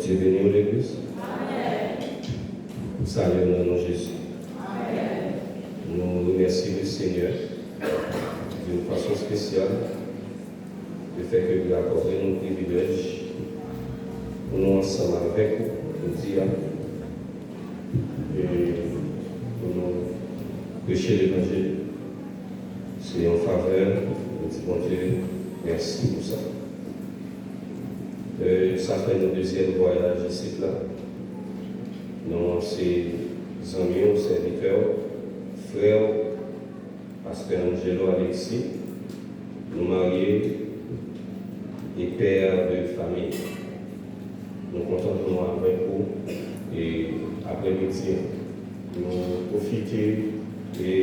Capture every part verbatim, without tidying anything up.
Bondye beni w, legliz. M salye w nan non Jezi. Nou remèsye le Senyè d'une façon spéciale, le fait que li akòde nou privilèj pou nou ansanm avèk ou jodi a, e pou nou preche levanjil. Se yon favè, nou di Bondye mèsi pou sa. E sa fè nou dezyèm vwayaj isit la. Nou se zanmi w, sèvitè w, frè w, pastè Angelo Alexis. Nou marye e pè de fanmi. Nou kontan pou nou avèk ou e aprèmidi an. Nou pwofite e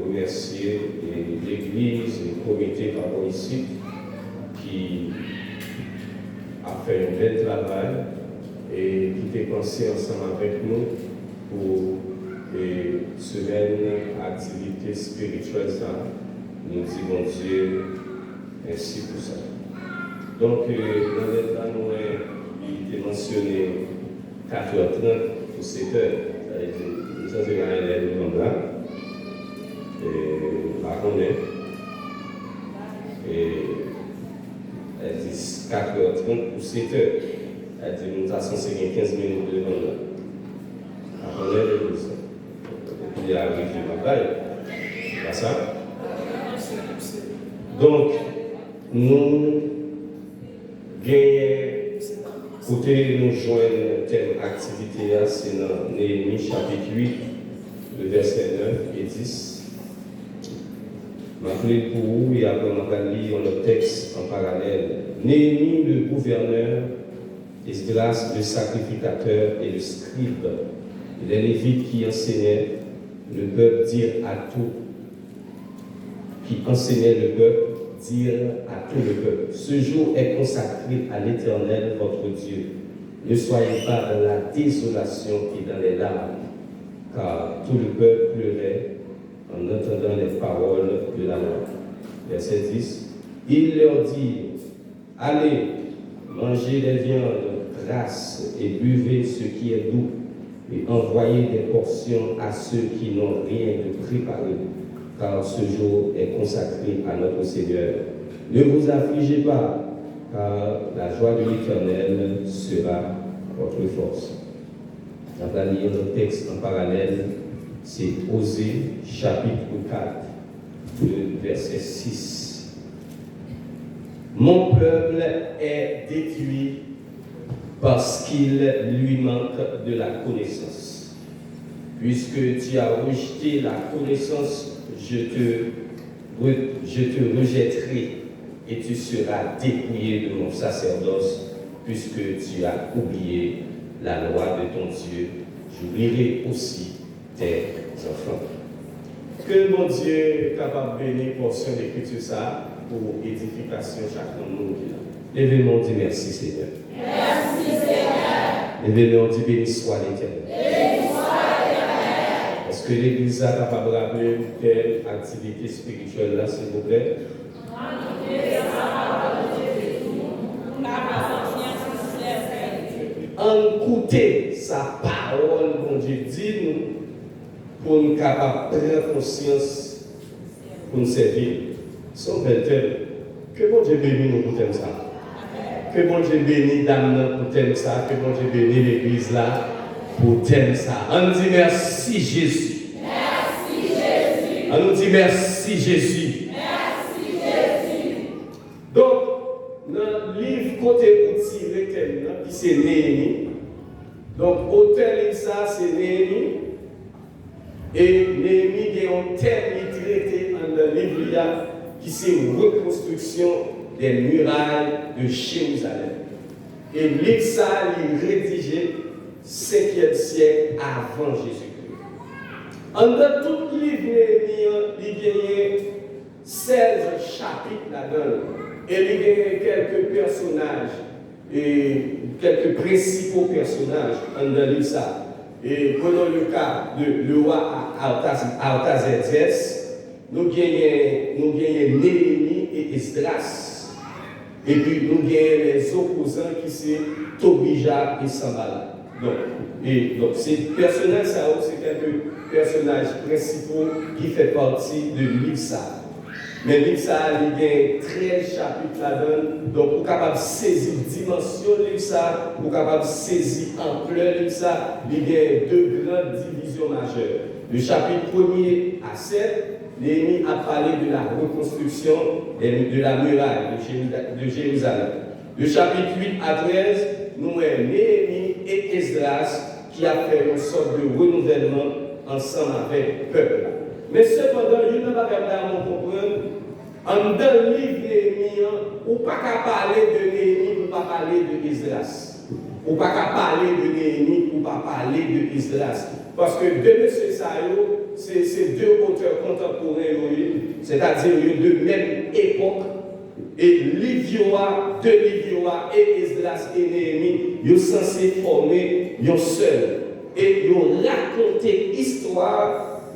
remèsye e legliz e komite pa bò isit ki ap fè yon bèl travay e ki te panse ansanm avèk nou pou e semèn aktivite espirityèl sa. Nou di Bondye mèsi pou sa. Donk, e, nan lèt la, nou wè li te mansyone katrè trant pou setè. Sa vle di, nou sanse pa gen lè nou jwenn la. E, m pa konnen. E, sa vle di katrè trant pou setè. Sa vle di nou ta sanse gen kenz minit devan la. M pa konnen legliz la. Epi li arive, m ap bay. Se pa sa? Donk, nou genyen kote nou jwenn tèm aktivite a, se nan Neyemi chapit uit, le vèsè nèf e dis. M ap li l pou ou, e apre m ap al li yon lòt tèks an paralèl. Neyemi, le gouvènè, Esdras, le sacrificateur et le scribe, et les Lévites qui enseignaient le peuple dirent à tout, qui enseignaient le peuple, dirent à tout le peuple, ce jour est consacré à l'Éternel votre Dieu. Ne soyez pas dans la désolation et dans les larmes, car tout le peuple pleurait en entendant les paroles de la loi. Verset dix. Il leur dit, Allez, mangez des viandes grasses et buvez ce qui est doux, et envoyez des portions à ceux qui n'ont rien de préparé, car ce jour est consacré à notre Seigneur. Ne vous affligez pas, car la joie de l'Éternel sera votre force. N ap li yon lòt tèks an paralèl, se Oze, chapit kat, le vèsè sis. Mon peuple est détruit parce qu'il lui manque de la connaissance. Puisque tu as rejeté la connaissance, je te re-, je te rejetterai et tu seras dépouillé de mon sacerdoce, puisque tu as oublié la loi de ton Dieu, j'oublierai aussi tes enfants. Ke Bondye kapab beni pòsyon lekriti sa a pou edifikasyon chak moun ki la. Leve men w, di, mèsi, Senyè. Mèsi, Senyè. Leve men w, di, beni swa Letènèl. Beni swa Letènèl. Èske legliz la kapab raple nou tèm aktivite espirityèl la, silvouplè? Ann koute sa pawòl Bondye di nou pou n kapab pran konsyans pou n sèvi l. Se yon bèl tèm. Ke Bondye beni nou pou tèm sa. Ke Bondye beni dam nan pou tèm sa. Ke Bondye beni legliz la pou tèm sa. Ann di mèsi, Jezi. Ann nou di mèsi, Jezi. Donk, nan liv kote ou tire tèm nan, ki se Neyemi, donk, otè liv sa a se Neyemi, e Neyemi gen yon tèm li trete anndan liv li a, ki se rekonstriksyon des murailles de Jérusalem. E liv sa a, li redije senkyèm syèk avan Jezikri. Anndan tout liv Neyemi an, li genyen sèz chapit ladan l, e li genyen kèlke pèsonaj, e kèlke prensipo pèsonaj anndan liv sa. E prenons le cas de le roi Artaz-, Artazerzès, nou genyen, nou genyen Neyemi e Esdras. Epi nou genyen lèzopozan ki se Tobija e Sanbalat. Donk, e, donk, se pèsonaj sa yo, se kèlke pèsonaj prensipal ki fè pati de liv sa a. Men liv sa a, li gen trèz chapit ladan l. Donk, ou kapab sezi dimansyon liv sa a, ou kapab sezi anplè liv sa a. Li gen de gran divizyon majè. De chapit premye a sèt, Néhémie a parlé de la reconstruction des- de la muraille de Jérusa- de Jérusalem. De chapit uit a trèz, nou wè Néhémie e Esdras ki ap fè yon sòt de renouvèlman ansanm avèk pèp la. Men sepandan, youn nan bagay m ta renmen w konprann, anndan liv Néhémie an, ou pa ka pale de Néhémie pou w pa pale de Esdras. Ou pa ka pale de Néhémie pou w pa pale de Esdras. Paske de mesye sa yo, se, se de otè kontanporen yo ye, sètadi yo de menm epòk. E liv yo a, de liv yo a, e Esdras e Néhémie, yo sanse fòme yon sèl. E yo rakonte istwa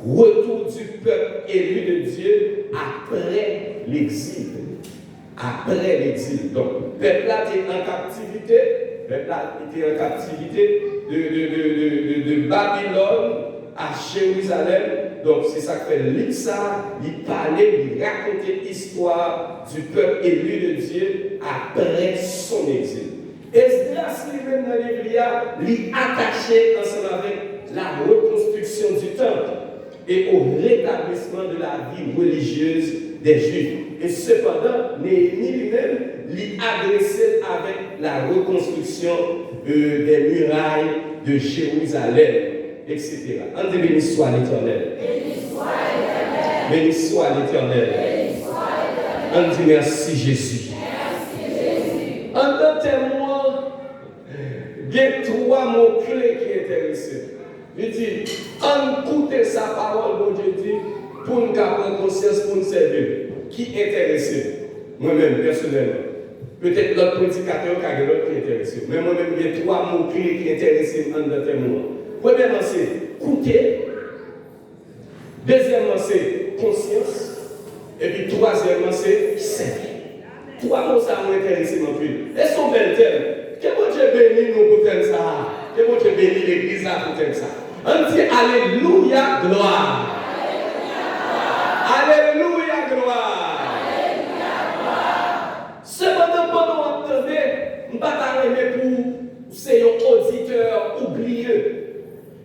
retou di pèp eli de Dye apre legzil. Apre legzil. Donk, pèp la te an kaptivite, pèp la te an kaptivite de, de, de, de, de, de Babilòn a Jerizalèm. Donk, se sa k fè liv sa a, li pale, li rakonte istwa du peuple élu de Dieu après son exil. Esdras, li menm, nan liv li a, li atache ansanm avèk la reconstruction du temple et au rétablissement de la vie religieuse des Juifs. E sepandan, Néhémie li menm, li adrese l avèk la reconstruction, euh, des murailles de Jérusalem, et cetera. Ann di, béni soit l'Éternel. Béni soit l'Éternel. Ann di, merci Jésus. Anndan tèm ou an, gen twa mo kle ki enterese m. Li di, ann koute sa pawòl Bondye di pou n ka pran konsyans, pou n sèvi l, ki enterese m, mwen menm, pèsonèlman. Petèt lòt predikatè yo ka gen lòt ki enterese yo. Men mwen menm, gen twa mo kle ki enterese m anndan tèm ou an. Premyèman, se koute. Dezyèmman, se konsyans. Epi twazyèmman, se sèvi. Twa mo sa yo enterese m anpil. E se yon bèl tèm. Ke Bondye beni nou pou tèm sa a. Ke Bondye beni legliz la pou tèm sa a. Ann di, alelouya, glwa. Alelouya, glwa. Sepandan, pandan w ap tande, m pa ta renmen pou w se yon oditè oubliye.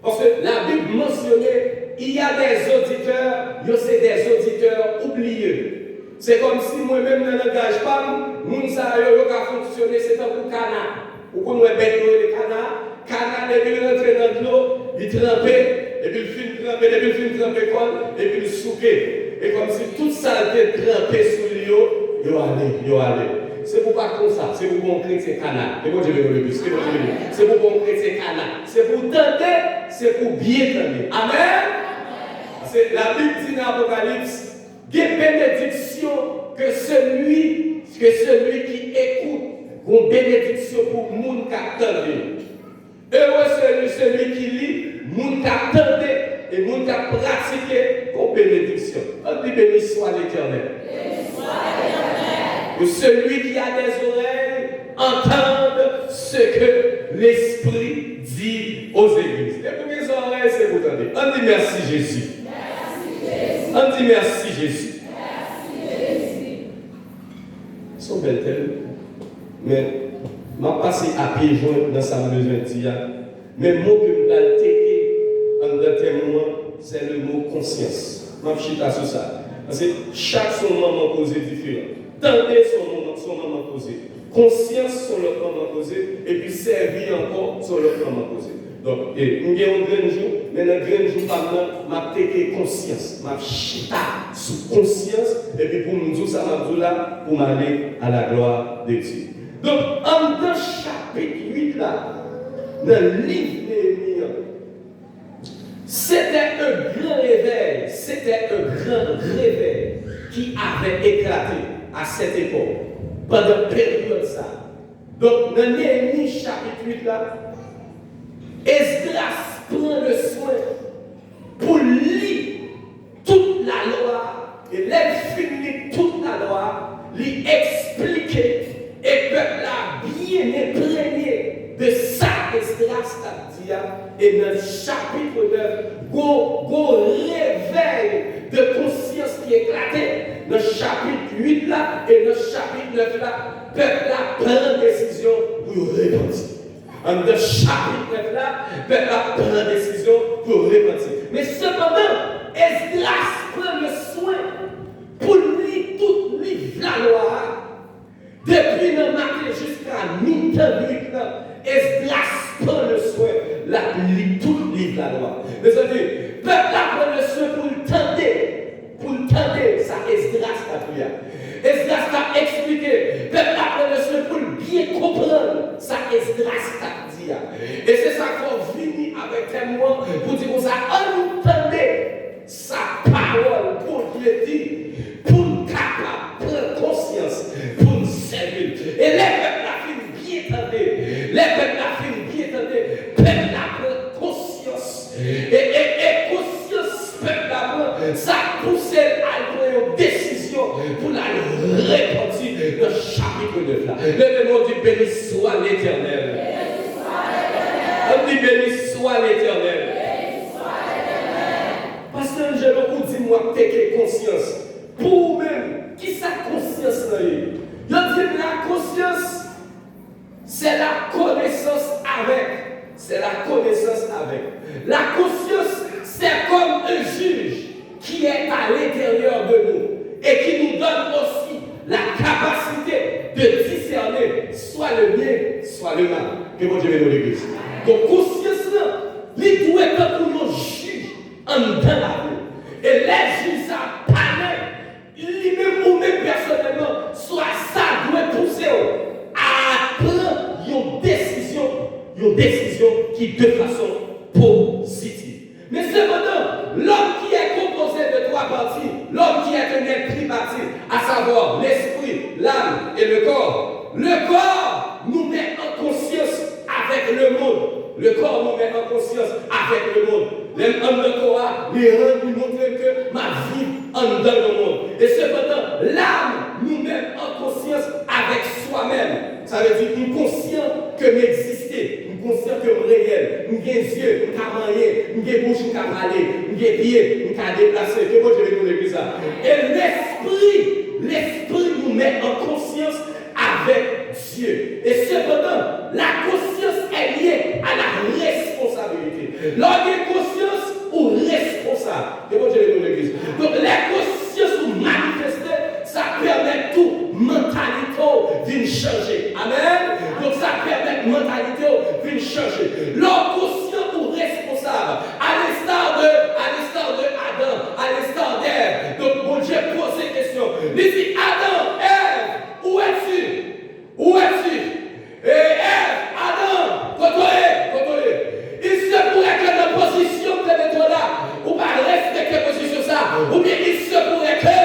Paske Labib mansyone, il y a des auditeurs, yo se des auditeurs oublieux. Se kòmsi mwen menm, nan langaj pa m, moun sa yo, yo ka fonksyone, se tankou kana. Ou konn wè bèt yo rele kana? Kana, depi l rantre nan dlo, li tranpe, epi l fin tranpe, depi l fin tranpe kò l, epi l souke. E kòmsi tout sa l te tranpe sou li yo, yo ale, yo ale. Se pou w pa konsa, se pou w pa yon kretyen kana. Ke Bondye beni w le plis, ke Bondye beni w. Se pou w pa yon kretyen kana. Se pou w tande, se pou w byen tande. Amèn! Paske Labib di nan Apokalips, gen benediksyon ke celui, que celui qui écoute. Gon benediksyon pou moun k ap tande. Heureux celui, celui qui lit, moun k ap tande, e moun k ap pratike, gon benediksyon. Ann di, béni soit l'Éternel. Que celui qui a des oreilles entende ce que l'Esprit dit aux églises. Depi w gen zòrèy, se pou w tande. Ann di, merci Jésus. Ann di, merci Jésus. Se yon bèl tèm. Men, m ap pase a pye jwen nan sa m bezwen di a. Men mo ke m pral teke anndan tèm ou an, se le mo konsyans. M ap chita sou sa. Paske chak se yon manman koze diferan. Tande se yon manman, se yon manman koze. Konsyans se yon lòt manman koze. Epi sèvi ankò se yon lòt manman koze. Donk, e, m gen yon grenn jou, men nan grenn jou pa m nan, m ap teke konsyans. M ap chita sou konsyans, epi pou m di w sa m ap di w la, pou m ale à la gloire de Dieu. Donk, anndan chapit uit la, nan liv Neyemi an, c'était un grand réveil, c'était un grand réveil qui avait éclaté à cette époque, pandan peryòd sa. Donk, nan Neyemi chapit uit la, Esdras pran le swen pou l li tout lalwa, e lè l fin li tout lalwa, li eksplike eklate nan chapit uit la e nan chapit nèf la, pèp la pran desizyon pou yo repanti. Anndan chapit nèf la, pèp la pran desizyon pou yo repanti. Men sepandan, Esdras pran le swen pou l li tout liv lalwa a. Depi nan maten jiska mitan nuit lan, Esdras pran le swen, l ap li tout liv lalwa. Mezanmi, pèp la pran le swen pou l tande, pou l tande sa Esdras t ap li a. Esdras t ap eksplike, pèp la pran le swen pou l byen konprann sa Esdras t ap di a. E se sa k fè w vini avèk tèm ou an pou di konsa, ann tande sa pawòl Bondye di pou n kapab pran konsyans pou n sèvi l. E lè pèp la fin byen tande, lè pèp la fin byen tande, pèp la pran konsyans. E, e, e konsyans pèp la pran, sa pouse l al pran yon desizyon pou l al repanti nan chapit nèf la. Leve men w, di, Béni soit l'Éternel. Ann di, Béni soit l'Éternel. Pastè Angelo, ou di m w ap teke konsyans. Pou ou menm, kisa konsyans lan ye? Yo di m la konsyans, c'est la connaissance avec. C'est la connaissance avec. La conscience, c'est comme un juge qui est à l'intérieur de nous et qui nous donne aussi la capacité de discerner soit le bien, soit le mal. Ke Bondye beni w, legliz. Donk, konsyans lan, li dwe tankou yon jij anndan lavi w. E lè jij sa pale, li menm, ou menm pèsonèlman, swa sa dwe pouse w a pran yon desizyon, yon desizyon ki de fason pozitiv. Men sepandan, l'homme qui est composé de trois parties, l'homme qui est un être tripartite, à savoir l'esprit, l'âme et le corps, le corps nous met en conscience avec le monde. Le corps nous met en conscience avec le monde. Lè m anndan kò a, li rann, li montre m ke m ap viv anndan yon mond. E sepandan, l'âme nous met en conscience avec soi-même. Sa vle di, m konsyan ke m egziste, m konsyan ke m reyèl, m gen zye, m ka manyen, m gen bouch, m ka pale, m gen pye, m ka deplase. Ke Bondye beni nou legliz la. E lespri, lespri nou met en conscience avec Dieu. Et cependant, la conscience est liée à la responsabilité. Lè w gen konsyans, ou responsab. Ke Bondye beni w, legliz. Donk, lè konsyans ou manifeste, sa pèmèt tou mantalite w vin chanje. Amèn. Donk, sa pèmèt mantalite w vin chanje. Lè w konsyan ou responsab, à l'instar de, à l'instar de Adam, à l'instar d'Ève. Donk, Bondye poze kesyon. Li di, Adam, Èv, où es-tu? Où es-tu? E Èv, Adan, kote w ye? Kote w ye? Il se pourrait que nan pozisyon m te mete w la, ou pa respekte pozisyon sa, oubyen il se pourrait que,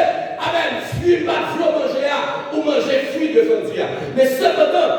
amèn, fwi m pa t vle w manje a, ou manje fwi defann di a. Men sepandan,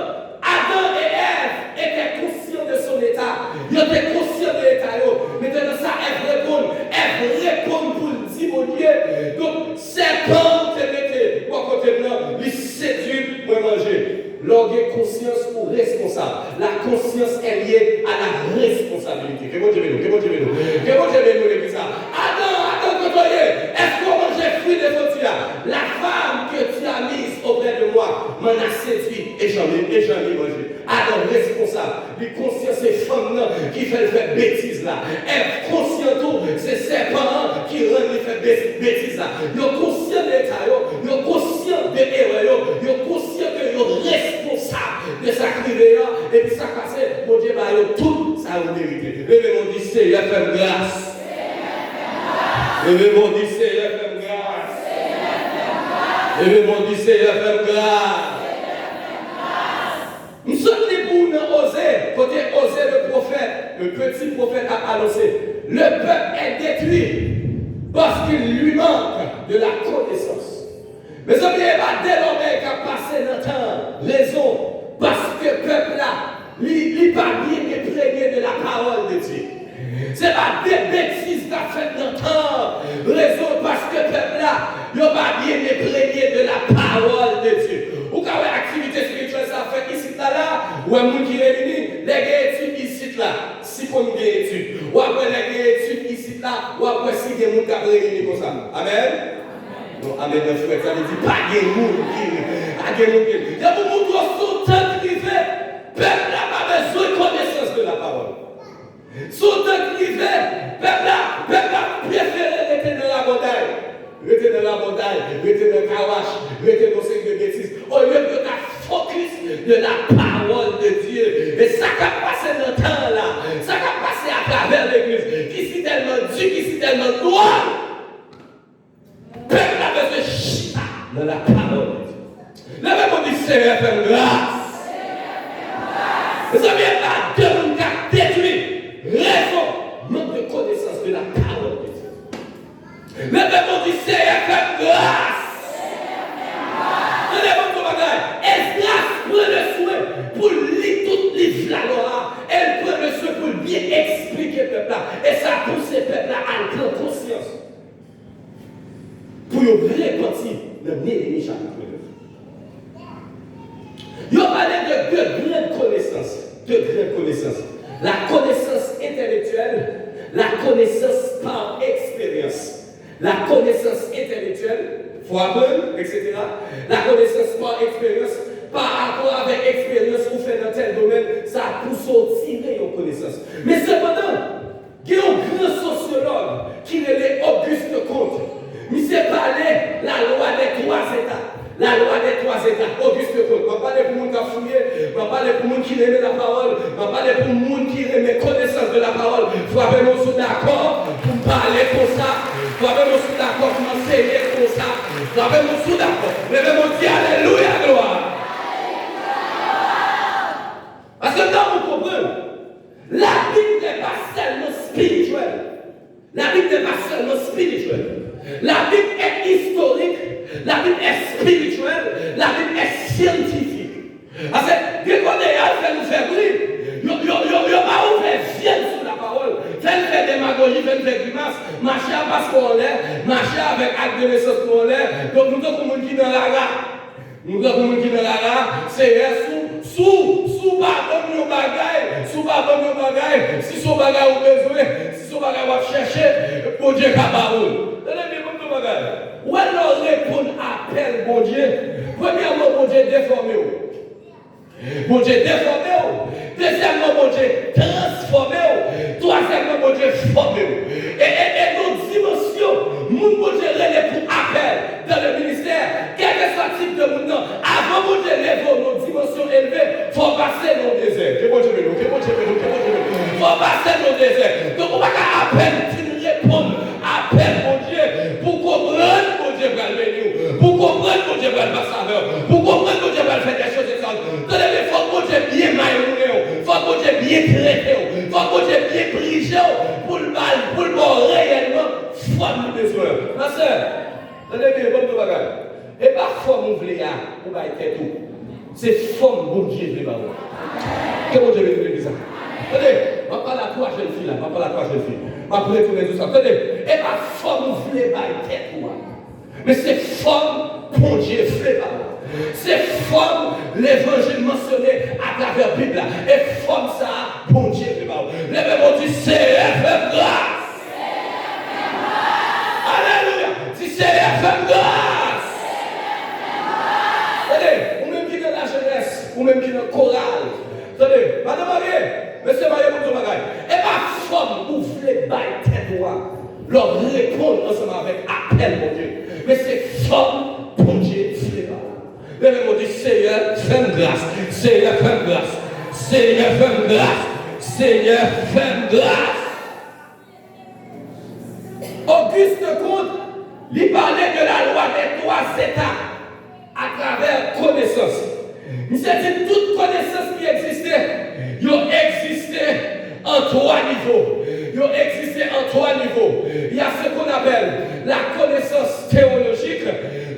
Adan e Èv ete konsyan de son eta. Yo te konsyan de eta yo. Mentnan sa Èv reponn. Èv reponn pou l di Bondye, donk, sèpan ou te mete bò kote m nan, li sedui m, mwen manje. Lè w gen konsyans, ou responsab. La conscience est liée à la responsabilité. Ke Bondye beni w, ke Bondye beni w. Ke Bondye beni w, legliz la. Adan, Adan, kote w ye? Èske w manje fwi defann di a? La femme que tu as mise auprès de moi m'en a séduit et j'en ai, et j'en ai mangé. Adan responsab. Li konsyan se fanm nan ki fè l fè betiz la. Èv konsyan tou se sèpan an ki rann li fè be-, betiz la. Yo konsyan de eta yo, yo konsyan de erè yo, yo konsyan ke yo responsab de sa k rive yo, epi sa k pase, Bondye ba yo tout sa yo merite. Leve men w, di, Seyè, fè m gras. Leve men w, di, Seyè, fè m gras. Leve men w, di, Seyè, fè m gras. M sot li pou w nan Oze, kote Oze le prophète, le petit prophète ap anonse, le peuple est détruit parce qu'il lui manque de la connaissance. Mezanmi, e pa de lòbèy k ap pase nan tan an, rezon, paske pèp la, li, li pa byen enprenye de la parole de Dieu. Se pa de betiz k ap fèt nan tan an. Rezon paske pèp la, yo pa byen enprenye de la parole de Dieu. Ou ka wè aktivite espirityèl sa ap fèt isit la la, ou wè moun ki reyini, lè gen etid isit la, si konn gen etid. W ap wè lè gen etid isit la, w ap wè si gen moun k ap reyini konsa. Amèn. Amèn nan frèt, sa vle di pa gen moun ki, pa gen moun ki. Depi moun yo sou tan ki rive, pèp la pa bezwen konesans de la pawòl. Sou tan ki rive, pèp la, pèp la prefere rete nan rabòday. Rete nan rabòday, rete nan kawach, rete nan seri de betiz. Olye pou yo ta fokis de la parole de Dieu. E sa k ap pase nan tan an la, sa k ap pase atravè legliz, ki si tèlman di, ki si tèlman nwa. Pèp la bezwen chita nan la pawòl de Dye. Leve men w di, Senyè, fè m gras. Mezanmi, e pa de moun k ap detwi rezon mank de konesans de la pawòl de Dye. Leve men w di, Senyè, fè m gras. Tande, ban m di w bagay. Esdras pran le swen pou l li tout liv lalwa a, e l pran le swen pou l byen eksplike pèp la. E sa pouse pèp la al pran konsyans pou yo repanti nan Neyemi chapit nèf. Yo pale de de grann konesans, de grann konesans. La connaissance intellectuelle, la connaissance par expérience. La connaissance intellectuelle, fò aprann, et cetera. La connaissance par expérience, pa rapò avèk eksperyans ou fè nan tèl domèn, sa pouse w tire yon konesans. Men sepandan, gen yon gran sosyològ ki rele Auguste Comte. Misye pale la loi des trois états. La loi des trois états. Auguste Comte. M ap pale pou moun k ap fouye. M ap pale pou moun ki renmen lapawòl. M ap pale pou moun ki renmen konesans de lapawòl. Frape men w si w dakò pou m pale konsa. Frape men w si w dakò pou m anseye konsa. Frape men w si w dakò. Leve men w di, alelouya, glwa. Paske nan ou konprann, Labib n'est pas seulement spirituel. Labib n'est pas seulement spirituel. Labib est historique. Labib est spirituel. Labib est scientifique. Paske gen kote y al fè nou fè bri. Yo, yo, yo, yo pa ouvè zye n sou lapawòl. Fè n fè demagoji, fè n fè grimas. Mache a paspò anlè, mache avèk ak de nesans nou anlè. Donk nou tankou moun ki nan rara. Nou tankou moun ki nan rara, Seyè, si w, si w, si w pa ban m yon bagay, si w pa ban m yon bagay, si se yon bagay ou bezwen, si se yon bagay w ap chèche, Bondye ka ba ou l. Tande byen, ban m di w yon bagay. Ou wè lè w reponn apèl Bondye, premyèman, Bondye defòme w. Bondye defòme w. Dezyèmman, Bondye transfòme w. Twazyèmman, Bondye fòme w. E, e, e nan dimansyon, moun Bondye rele pou apèl dans le ministère, kèlkeswa tip de moun nan, avan Bondye leve w nan dimansyon elve, fò w pase nan dezè. Ke Bondye beni w, ke Bondye beni w, ke Bondye beni w. Fò w pase nan dezè. Donk, ou pa ka apèn fin reponn apèl Bondye pou w konprann Bondye pral beni w, pou w konprann Bondye pral pase avè w, pou w konprann Bondye pral fè de chòz ekstraòdinè. Tande byen, fòk Bondye byen mayounen w, fòk Bondye byen trete w, fòk Bondye byen prije w pou l ba, pou l ba w reyèlman fòm li bezwen an. Ma sè, tande byen, ban m di w bagay. E pa fòm ou vle a ou bay tèt ou. Se fòm Bondye vle ba ou. Ke Bondye beni legliz la. Tande, m ap pale a twa jèn fi la, m ap pale a twa jèn fi. M ap retounen sou sa. Tande, e pa fòm ou vle bay tèt ou a. Men se fòm Bondye vle ba ou. Se fòm levanjil mansyone atravè Bib la. E fòm sa a, Bondye vle ba ou. Leve men w di, Seyè, fè m gras. Alelouya. Di, Seyè, fè m gras. Tande, ou menm ki nan lajenès, ou menm ki nan koral. Tande, madan marye, mesye marye, pou m di w bagay. E pa fòm ou vle bay tèt ou a lè w reponn ansanm avèk apèl Bondye. Men se fòm Bondye vle ba ou. Leve men w di, Seyè, fè m gras. Seyè, fè m gras. Seyè, fè m gras. Seyè, fè m gras. Auguste Comte, li pale de la loi des trois états atravè konesans. Misye di tout konesans ki egziste, yo egziste an twa nivo. Yo egziste an twa nivo. Il y a ce qu'on appelle la connaissance théologique,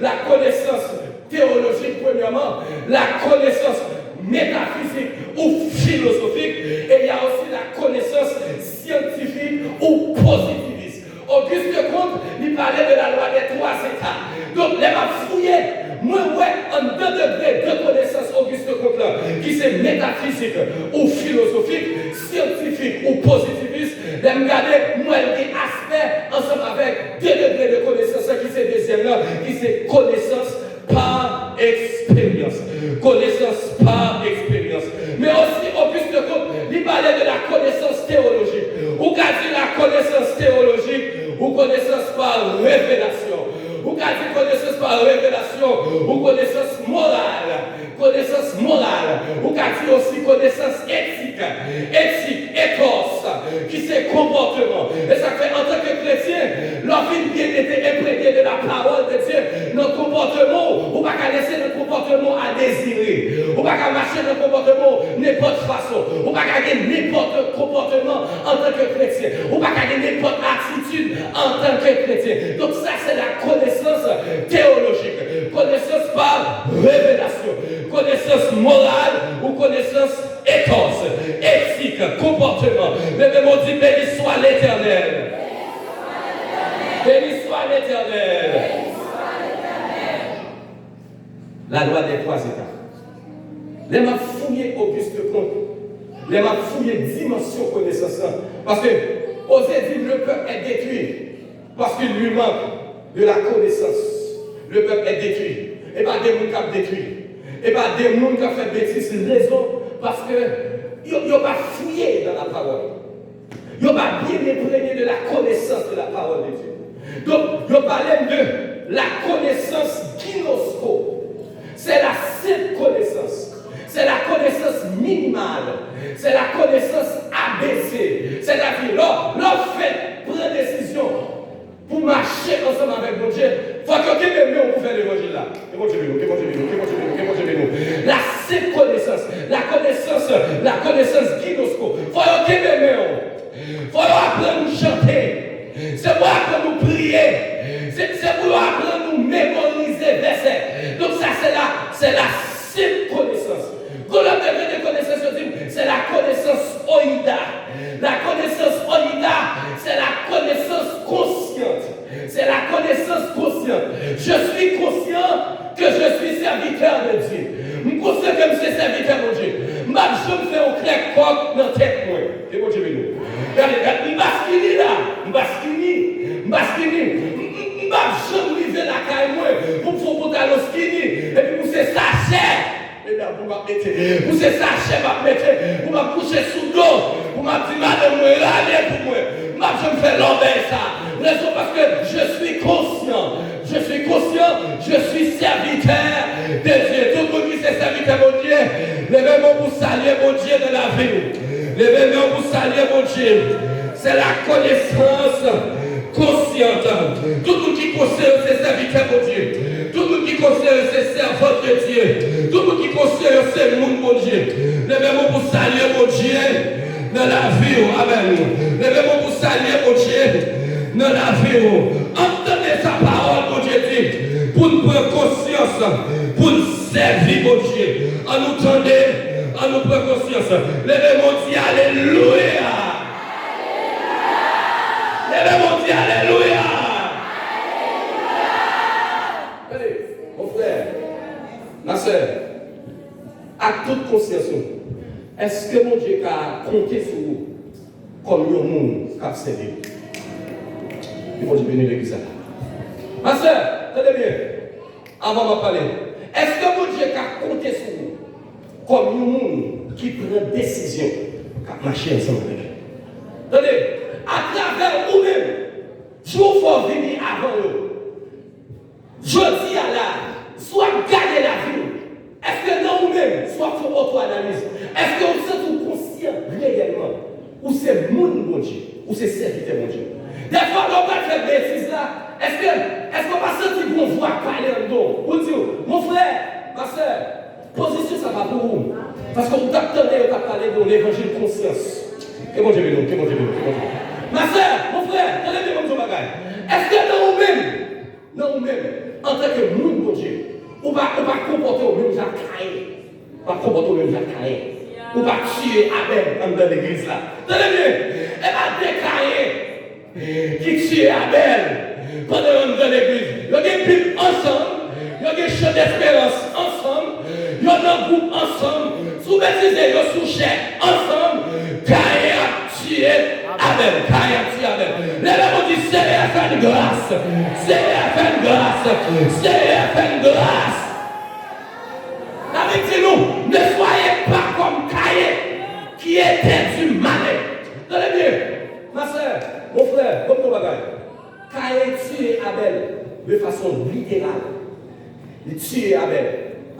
la connaissance théologique, premièrement, la connaissance métaphysique ou philosophique, et il y a aussi la connaissance scientifique ou positiviste. Auguste Comte, li pale de la loi des trois états. Donk, lè m ap fouye, mwen wè anndan degre de konesans Auguste Comte lan, ki se metafizik ou filozofik, syantifik ou pozitivis, lè m gade, m wè l gen aspè ansanm avèk de degre de konesans lan, ki se dezyèm lan, ki Se konesans pa eksperyans. Konesans pa eksperyans. Men osi, Auguste Comte, li pale de la connaissance théologique. Ou ka di la connaissance théologique, ou konesans pa revelasyon. Ou ka di konesans pa revelasyon, ou konesans moral. Konesans moral, ou ka di osi konesans etik, etik, ethos, ki se konpòteman. E sa k fè, antanke kretyen, lè w fin byen ete, enprenye de la parole de Dieu, nan konpòteman w, ou pa ka lese nan konpòteman w a dezire. Ou pa ka mache nan konpòteman w nenpòt fason. Ou pa ka gen nenpòt konpòteman antanke kretyen. Ou pa ka gen nenpòt atitid antanke kretyen. Donk, sa se la connaissance théologique. Konesans pa revelasyon. Konesans moral ou konesans ethos, etik, konpòteman. Leve men w, di, Béni soit l'Éternel. Béni soit l'Éternel. La loi des trois étapes. Lè m ap fouye Auguste Comte, lè m ap fouye dimansyon konesans lan, paske Oze di, le peuple est détruit parce qu'il lui manque de la connaissance. Le peuple est détruit. E pa de moun k ap detwi. E pa de moun k ap fè betiz. Rezon, paske yo, yo pa fouye dans la parole. Yo pa byen enprenye de la connaissance de la parole de Dieu. Donk, yo pale m de la connaissance ginosko. Se la senp konesans. Se la connaissance minimale. Se la connaissance A B C. Sètadi, lè, lè w fèk pran desizyon pou mache ansanm avèk Bondye, fòk yo kenbe men w pou fè levanjil la. Ke Bondye beni w, ke Bondye beni w, ke Bondye beni w, ke Bondye beni w. La senp konesans, la connaissance, la connaissance ginosko. Fò yo kenbe men w. Fò yo aprann nou chante. Se pou yo aprann nou priye. Se, se pou yo aprann nou memorize vèsè. Donk sa se la, se la senp konesans. Gon lòt degre de konesans, yo di m, se la connaissance oida. La connaissance oida, c'est la connaissance consciente. C'est la connaissance consciente. Je suis conscient que je suis serviteur de Dieu. M konsyan ke m se sèvitè Bondye. M p ap janm fè yon klèk kòk nan tèt mwen. Ke Bondye beni w. Gade, gade, m pa skinny la. M pa skinny. M pa skinny. M, m, m p ap janm rive lakay mwen pou m fè yon pantalon skinny epi pou se sachè. Medam, pou m ap mete, pou se sachè m ap mete, pou m ap kouche sou do, pou m ap di madanm mwen rale pou mwen. M p ap janm fè lòbèy sa. Rezon paske je suis conscient. Je suis conscient, je suis serviteur de Dieu. Tout moun ki se sèvitè Bondye, leve men w pou salye Bondye nan lavi w. Leve men w pou salye Bondye. C'est la connaissance consciente. Tout moun ki konsyan yo se sèvitè Bondye. Tout moun ki konsyan yo se sèvant de Dieu. Tout moun ki konsyan yo se moun Bondye. Leve men w pou salye Bondye nan lavi w. Amèn. Leve men w pou salye Bondye nan lavi w. Ann tande sa pawòl Bondye di. Pou n pran konsyans, pou n sèvi Bondye. Ann nou tande, ann nou pran konsyans. Leve men w di alelouya. Leve men w di alelouya. Tande, mon frè, ma sè, ak tout konsyans nou, èske Bondye ka konte sou ou kòm yon moun k ap sèvi l? Ke Bondye beni legliz la. Ma sè, tande byen, avan m ap pale. Èske Bondye ka konte sou ou kòm yon moun ki pran desizyon k ap mache ansanm avèk li? Tande, atravè ou menm, jou w fè w vini avan yo. Jodi a la, si w ap gade lavi w, èske nan ou menm, si w ap fè yon oto-analiz, èske w santi w konsyan reyèlman ou se moun Bondye, ou se sèvitè Bondye? Dèfwa, lè w pral fè betiz la, èske, èske w pa santi gon vwa k pale anndan w pou l di w, mon frè, ma sè, pozisyon sa pa pou ou? Paske w t ap tande yo t ap pale de yon levanjil konsyans. Ke Bondye beni w, ke Bondye beni w, ke Bondye beni w. Ma sè, mon frè, tande byen pou m di w yon bagay. Èske nan ou menm, nan ou menm, antanke moun Bondye, ou pa, ou pa konpòte w menm jan ak Kayen. Ou pa konpòte w menm jan ak Kayen. Ou pa tiye Abèl anndan legliz la. Tande byen! E pa de Kayen ki tiye Abèl pandan yo anndan legliz. Yo gen Bib ansanm, yo gen chan desperans ansanm, yo nan gwoup ansanm. Si w betize, yo sou chè ansanm. Kayen ap tiye Abèl. Kayen ap tiye Abèl. Leve men w di, Senyè, fè n gras. Senyè, fè n gras. Senyè, fè n gras. David di nou, ne soyez pas comme Caïn, qui était du malin. Tande byen, ma sè, mon frè, ban m yon bagay. Kayen tiye Abèl de fason literal. Li tiye Abèl.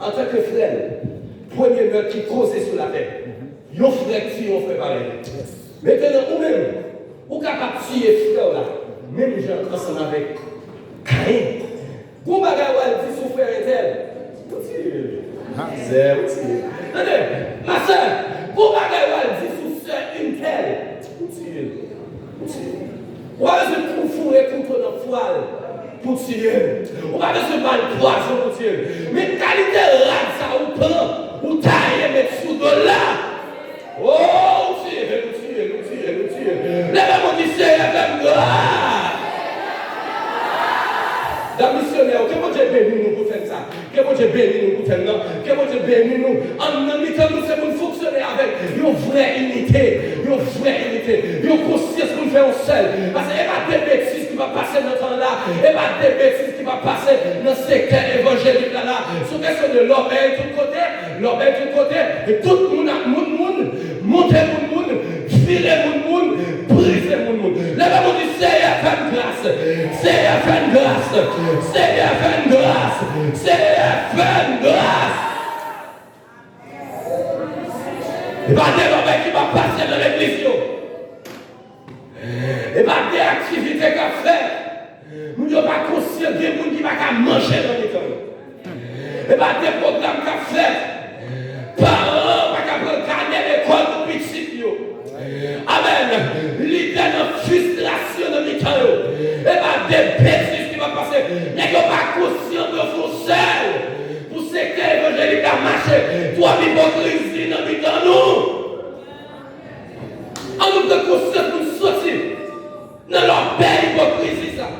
Antanke frè l, premye mèt ki koze sou latè. Yon frè k tiye yon frè parèy li. Mentnan, ou menm, ou kapab tiye frè w la, menm jan ansanm avèk Kayen. Gon bagay w al di sou frè entèl, ou tiye l. Sè, ou tiye l. Tande, ma sè, gon bagay w al di sou sè entèl, ou tiye l. Ou tiye l. Ou pa bezwen kou- foure kouto nan pwa l pou tiye l. Ou pa bezwen ba l pwazon pou tiye l. Men kalite rad sa ou pran, ou taye met sou do l la. Oh, ou tiye l, ou tiye l, ou tiye l, ou tiye l. Leve men w di, Senyè, fè m gras. Dam misyonè, ke Bondye beni nou pou fè n sa. Ke Bondye beni nou pou tèm nan. Ke Bondye beni nou. An nan mitan nou, se pou n fonksyone avèk yon vrè inite. Yon vrè inite. Yon konsyans pou n fè yon sèl. Paske e pa de betiz ki p ap pase nan tan la. E pa de betiz ki p ap pase nan sektè evanjelik la la. Si w kesyone lòbèy tout kote, lòbèy tout kote, e tout moun ap moun moun. Monte moun moun, vire moun moun, brize moun moun. Leve moun di, Senyè, fè m gras. Senyè, fè m gras. Senyè, fè m gras. Senyè, fè m gras. E pa de bagay ki pa pase nan legliz yo. E pa de aktivite k ap fèt. Moun yo pa konsyan gen moun ki pa ka manje nan mitan yo. E pa de pwogram k ap fèt. Paran pa ka pran kanè lekòl pou pitit yo. Amèn. Lidè nan fristrasyon nan mitan yo. E pa de betiz ki pa pase. Nèg yo pa konsyan pou yo fè yon sèl pou sektè evanjelik la mache. Twòp ipokrizi nan mitan nou. An nou pran konsyans pou n soti nan lòbèy ipokrizi sa.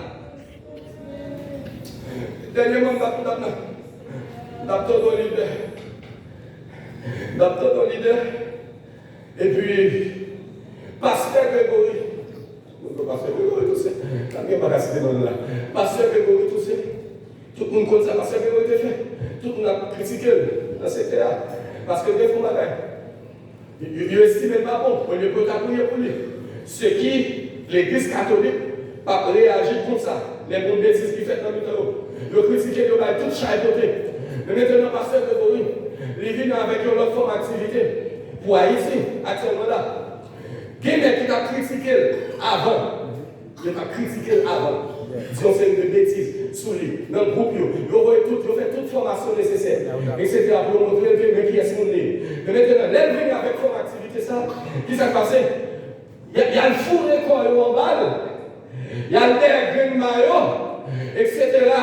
Dènyèman, m t ap, m t ap, m t ap tande yon lidè. M t ap tande yon lidè. Epi, pastè Gregory. Mwen di pastè Gregory Toussaint. Sa gen pa ka site non l la. Pastè Gregory Toussaint. Tout moun konn sa pastè Gregory te fè. Tout moun ap kritike l nan sektè a. Paske l te fè yon bagay. Yo, yo, yo estime l pa bon, olye pou yo ta priye pou li. Se ki legliz katolik p ap reyaji konsa lè gon betiz ki fèt nan mitan yo. Yo kritike l, yo bay tout chay pote. Men mentnan, pastè Gregory, li vini avèk yon lòt fòm aktivite pou Ayiti aktyèlman la. Gen nèg ki t ap kritike l avan. Yo t ap kritike l avan, di yon seri de betiz sou li nan gwoup yo. Yo voye tout, yo fè tout fòmasyon nesesè, etsetera, pou yo montre l ke men kiyès moun li ye. Men mentnan, lè l vini avèk fòm aktivite sa, ki sa k pase? Y a, y al foure kò yo anba l, y al dèyè grenn mayo, etsetera.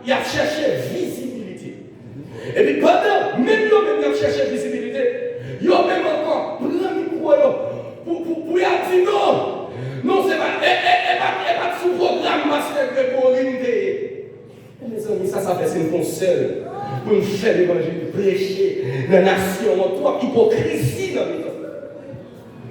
Y ap chèche vizibilite. Epi pandan menm yo menm y ap chèche vizibilite, yo menm ankò pran mikwo yo pou, pou, pou y ap di non. Non, se pa, e, e, e pa, e pa t sou pwogram pastè Gregory m te ye. Men mezanmi, sa, sa fè se n fè yon sèl pou n fè levanjil, preche nan nasyon an. Twòp ipokrizi nan mitan.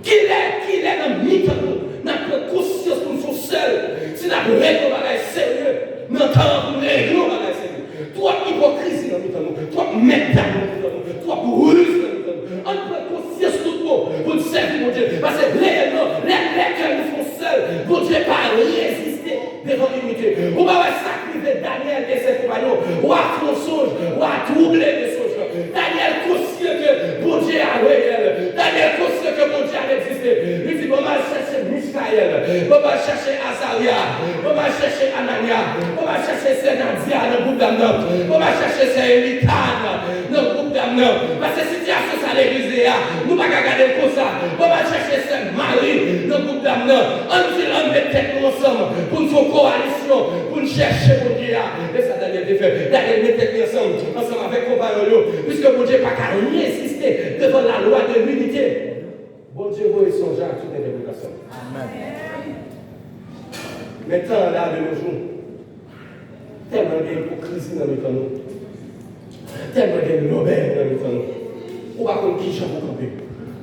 Kilè, kilè nan mitan nou, n ap pran konsyans pou n fè yon sèl, si n ap regle yon bagay serye nan tan an, pou n regle yon bagay serye? Twòp ipokrizi nan mitan nou, twòp mètdam nan mitan nou, twòp riz nan mitan nou. Ann pran konsyans tout bon pou n sèvi Bondye. Paske reyèlman, lè, lè kè nou fè yon sèl, Bondye pa reziste devan inite. Ou pa wè sa k rive Danyèl e sèt konpayon? Wa fè yon sonj, wa twouble de sonj lan. Danyèl konsyan ke Bondye a reyèl. Danyèl konsyan ke Bondye a egziste. Li di, "Bon, m al chèche Michayèl. Bon, m al chèche Azarya. Bon, m al chèche Ananya. Bon, m al chèche sè Nadya nan gwoup dam nan. Bon, m al chèche sè Elitan nan gwoup dam nan." Paske sitiyasyon sa legliz ye a, nou pa ka gade l konsa. Bon, m al chèche sè Mari nan gwoup dam nan. Ann di l, ann met tèt nou ansanm pou n fè yon kowalisyon, pou n chèche Bondye a. E sa Danyèl te fè. Danyèl met tèt li ansanm, ansanm avèk konpayon l yo, piske Bondye pa ka reziste devan la loi de l'unité. Bondye voye sonj a tout entèpretasyon. Amèn. Men tan an la de nos jours, tèlman gen ipokrizi nan mitan nou, tèlman gen lòbèy nan mitan nou, ou pa konn kijan pou kanpe.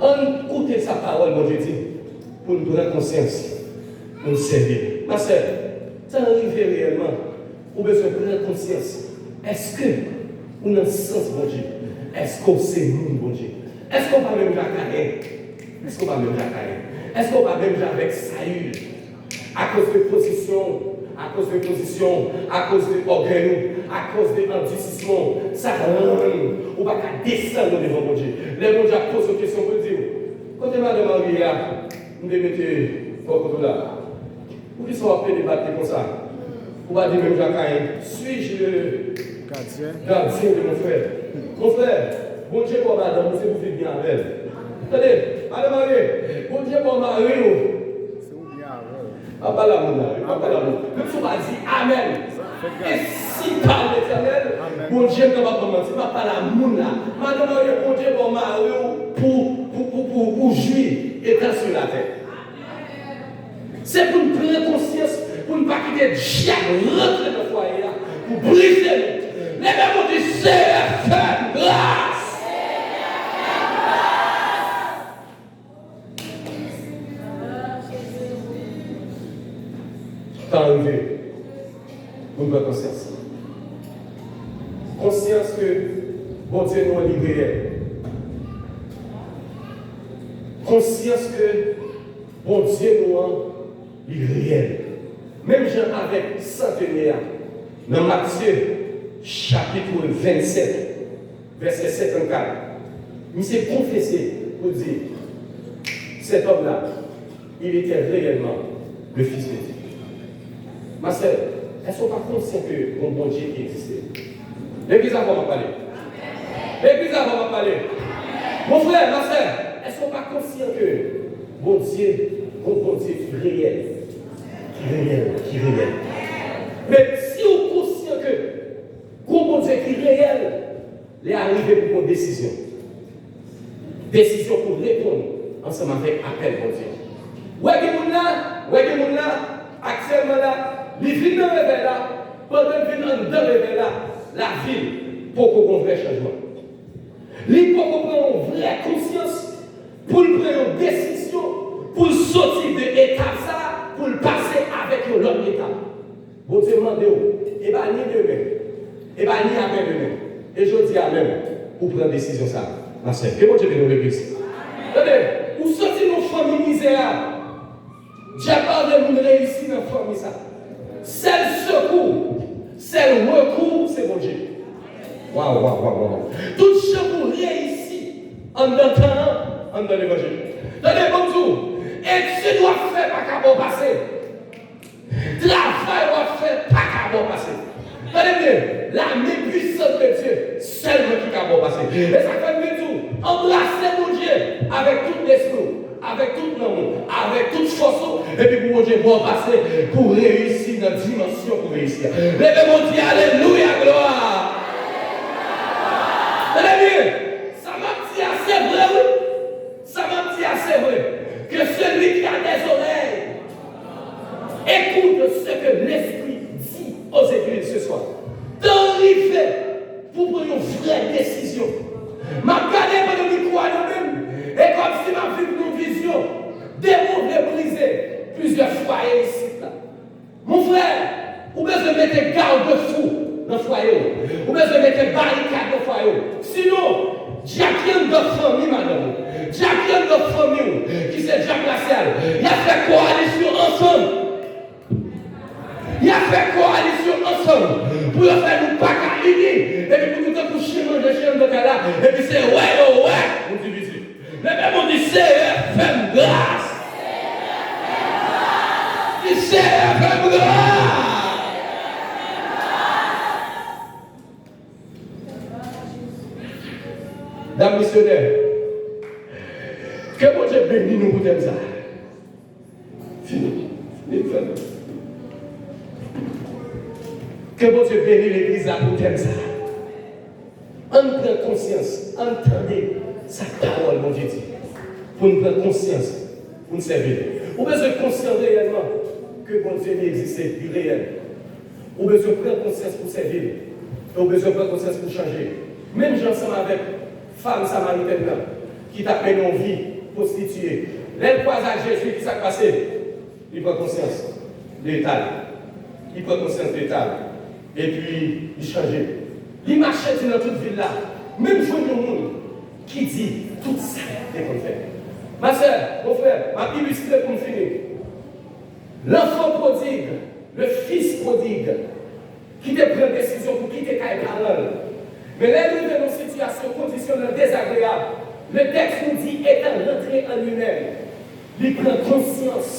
Ann koute sa pawòl Bondye di pou n pran konsyans, pou n sèvi. Ma sè, tan rive reyèlman Ou bezwen pran konsyans. Èske ou nan sans Bondye? Èske w se moun Bondye? Èske w pa menm jan ak Kayen? Èske w pa menm jan ak Kayen? Èske w pa menm jan avèk Sayil? Akoz de pozisyon w, akoz de pozisyon w, akoz de ògèy ou, akoz de andisisyon w, sa rann ou pa ka desann ou devan Bondye. Lè Bondye ap poze w kesyon pou l di w, kote madanm Mari a? M te mete bò kote w la. Poukisa w ap pede bat li konsa? Ou pa di menm jan ak Kayen, suis-je le gardien de mon frère? Mon frère, Bondye ba w madanm ou, se pou viv byen avè l. Tande, madanm marye, Bondye ba w mari w. M ap pale a moun la wi, m ap pale a moun. Menm si w pa di amèn. E si pa Letènèl, Bondye m kapab ban manti, m ap pale a moun la. Madanm marye, Bondye ba w mari w pou, pou, pou, pou, pou jwi etan sou latè. Se pou n pran konsyans, pou n pa kite dyab rantre nan fwaye a, pou brize nou. Leve men w di, Seyè, fè m gras. Tan rive pou n pran konsyans. Konsyans ke Bondye nou an li reyèl. Konsyans ke Bondye nou an, li reyèl. Menm jan avèk santenye a, nan Matye chapit vennsèt, vèsè senkannkat, misye konfese pou l di, Cet homme-là, il était réellement le Fils de Dieu. Ma sè, èske w pa konsyan ke gon Bondye ki egziste? Legliz la, fò m ap pale. Legliz la, fò m ap pale. Mon frè, ma sè, èske w pa konsyan ke Bondye, gon Bondye ki reyèl? Ki reyèl, ki reyèl. Men si w konsyan ke gon Bondye ki reyèl, lè a rive pou pran desizyon. Desizyon pou reponn ansanm avèk apèl Bondye. Wè gen moun la, wè gen moun la, aktyèlman la, li vin nan revèy la, pandan l vin anndan revèy la, lavi l poko gon vrè chanjman. Li poko pran yon vrè konsyans pou l pran yon desizyon, pou l soti de etap sa a, pou l pase avèk yon lòt etap. Bondye mande w, e pa ni demen, e pa ni aprè demen, e jodi a menm, ou pran desizyon sa a, ma sè. Ke Bondye beni w, legliz. Tande, ou soti nan fanmi mizè a. Dyab pa vle moun reyisi nan fanmi sa. Sèl sekou, sèl rekou, se Bondye. Waw, waw, waw, waw. Tout jan pou reyisi anndan tan an, anndan levanjil. Tande, ban m di w, etid w ap fè pa ka ba w pase. Travay w ap fè pa ka ba w pase. Tande byen, la men pwisant de Dye sèlman ki ka ba w pase. E sa k fè m vin di w, anbrase Bondye avèk tout lespri w, avèk tout nanm ou, avèk tout fòs ou, epi pou Bondye ba w pase, pou w reyisi nan dimansyon pou w reyisi a. Leve men w di, alelouya, glwa! Tande byen, sa m ap di a se vre, wi. Sa m ap di a se vre. Que celui qui a des oreilles écoute ce que l'Esprit dit aux églises ce soir. Tan rive pou pran yon vrè desizyon. M ap gade pandan mikwo a nan men m, e kòmsi m ap viv yon vizyon. De moun vle brize plizyè fwaye isit la. Mon frè, ou bezwen mete garde-fou nan fwaye w. Ou bezwen mete barikad nan fwaye w. Sinon, dyab ki anndan fanmi madanm ou, dyab ki anndan fanmi w, ki se dyab rasyal, y ap fè kowalisyon ansanm. Y ap fè kowalisyon ansanm pou yo fè nou pa ka ini, epi pou nou tankou chen manje chen anndan kay la, epi se wè yo wè nou divize. Leve men w di, Seyè, fè m gras. Di, Seyè, fè m gras. Dam misyonè, ke Bondye beni nou pou tèm sa. Fini. Fini, fè l. Ke Bondye beni legliz la pou tèm sa. Ann pran konsyans, ann tande sa pawòl Bondye di. Pou n pran konsyans, pou n sèvi l. Ou bezwen konsyan reyèlman ke Bondye li egziste, li reyèl. Ou bezwen pran konsyans pou w sèvi l. E ou bezwen pran konsyans pou w chanje. Menm jan ansanm avèk fanm samaritèn nan ki t ap mennen yon vi pwostitiye. Lè l kwaze ak Jezi, ki sa k pase? Li pran konsyans de eta l. Li pran konsyans de eta l. Epi, li chanje. Li mache di nan tout vil la. Menm jwenn yon moun ki di tout sa li te konn fè. Ma sè, mon frè, m ap ilistre pou m fini. L'enfant prodigue, le fils prodigue, ki te pran desizyon pou kite kay paran l. Men lè l rive nan sitiyasyon, kondisyonèl dezagreyab, le tèks nou di, étant rentré en lui-même, li pran konsyans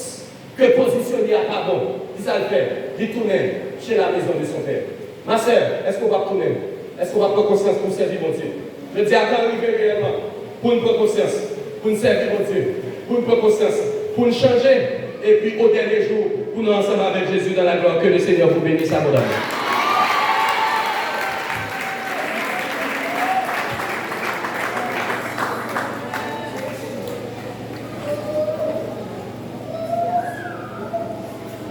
ke pozisyon li a pa bon. Kisa l fè? Li tounen chez la maison de son père. Ma sè, èske w p ap tounen? Èske w p ap pran konsyans pou w sèvi Bondye? Jodi a, tan rive reyèlman pou n pran konsyans, pou n sèvi Bondye, pou n pran konsyans, pou n chanje, epi o dènye jou, pou nou ansanm avèk Jezi dans la gloire. Que le Seigneur vous bénisse abondamment.